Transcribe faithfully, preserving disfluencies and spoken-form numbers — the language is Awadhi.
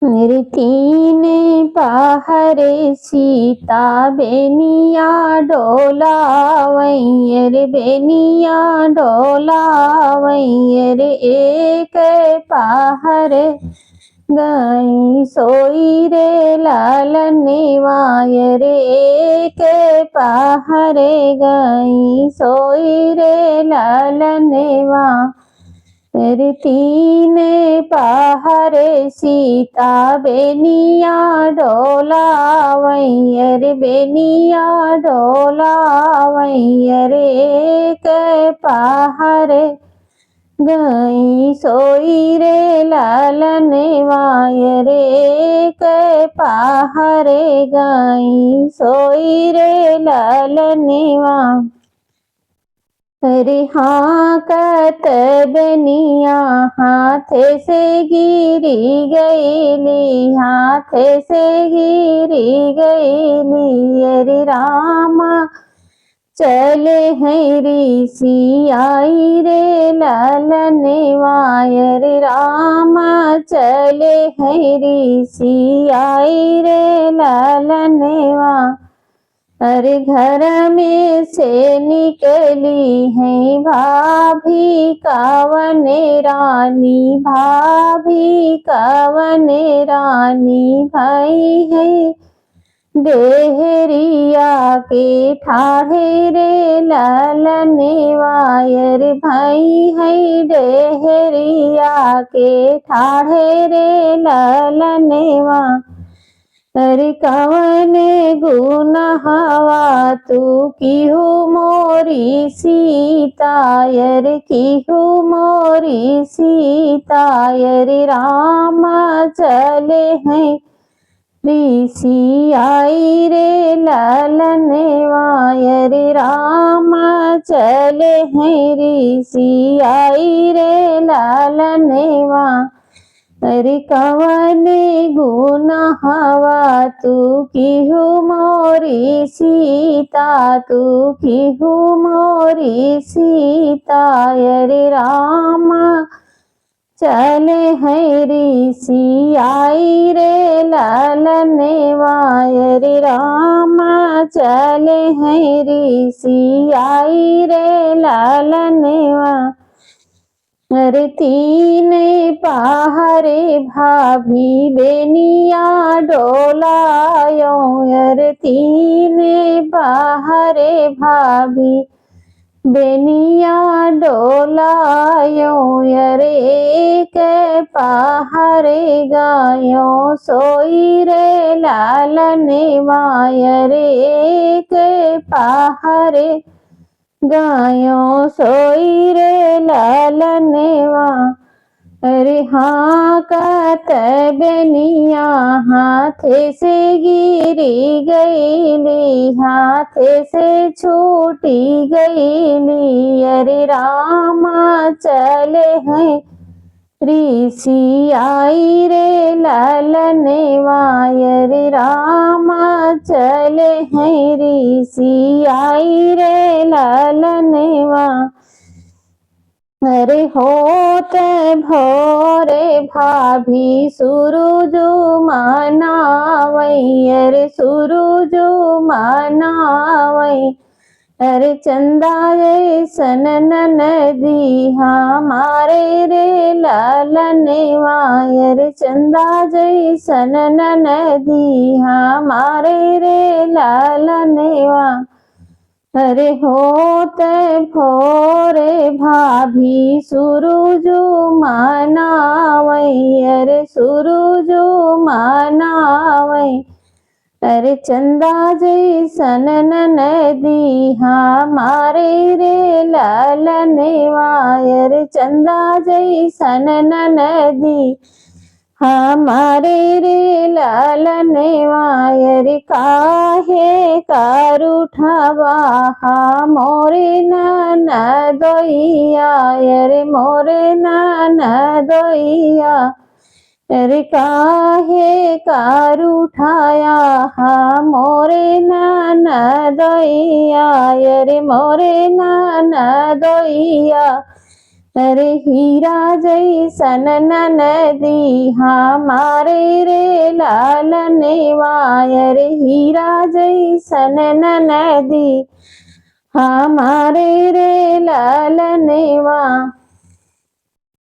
अरे तीन पहर सीता बेनिया डोलावै, अरे बेनिया डोलावै, अरे एक पहर गई सोई रे ललनवा, अरे एक पहर गई सोई रे ललनवा। अरे तीन पहर सीता बेनिया डोलावै, अरे बेनिया डोलावै, अरे एक पहर गई सोई रे ललनवा, अरे एक पहर गई सोई रे ललनवा। अरे हाँकत बेनिया हाथे से गिरी गईली, हाथे से गिरी गईली। अरे रामा चले हैं ऋषि आई रे ललनवा, अरे रामा चले हैं ऋषि आई रे ललनवा। अरे घर में से निकली है भाभी कवन रानी, भाभी कवन रानी, भई है डेहरिया के ठाढ़े रे ललनवा, अरे भई है डेहरिया के ठाढ़े रे ललनवा। अरे कवन गुनहवा तू किहु मोरी सीता, अरे किहु मोरी सीता, अरे रामा चले हैं ऋषि आई रे ललनवा, अरे रामा चले हैं ऋषि आई रे ललनवा। अरे कवन गुनहवा तू किहु मोरी सीता, तू किहु मोरी सीता, अरे रामा चले हैं ऋषि आई रे ललनवा, अरे रामा चले हैं ऋषि आई रे ललनवा। अरे तीन पहर भाभी बेनिया डोलायो, अरे तीन पहर भाभी बेनिया डोलायो, अरे एक पहर गयो सोई रे ललनवा, अरे एक पहर गयो सोई रे ललनवा। अरे हाँकत बेनिया हाथे से गिरी गईली, हाथे से छूटी गईली। अरे रामा चले हैं ऋषि आई रे ललनवा, अरे रामा चले हैं ऋषि आई रे ललनवा। अरे होत भोरे भाभी सुरुजु मनावै, अरे सुरुजु मनावै। अरे चंदा जैसन ननदी हमारे रे ललनवा, अरे चंदा जैसन ननदी हमारे रे ललनवा। अरे होत भोरे भाभी सुरुजु मनावै, अरे सुरुजु मनावै। अरे चंदा जैसन ननदी हमारे रे ललनवा, अरे चंदा जैसन ननदी हमारे रे ललनवा। अरे काहे करुठवा मोरे ननदोइया, अरे मोरे ननदोइया। अरे काहे करुठवा मोरे ननदोइया, अरे मोरे ननदोइया। अरे हीरा जैसन ननदी हमारे रे लालनवा, अरे हीरा जैसन ननदी हमारे रे लालनवा।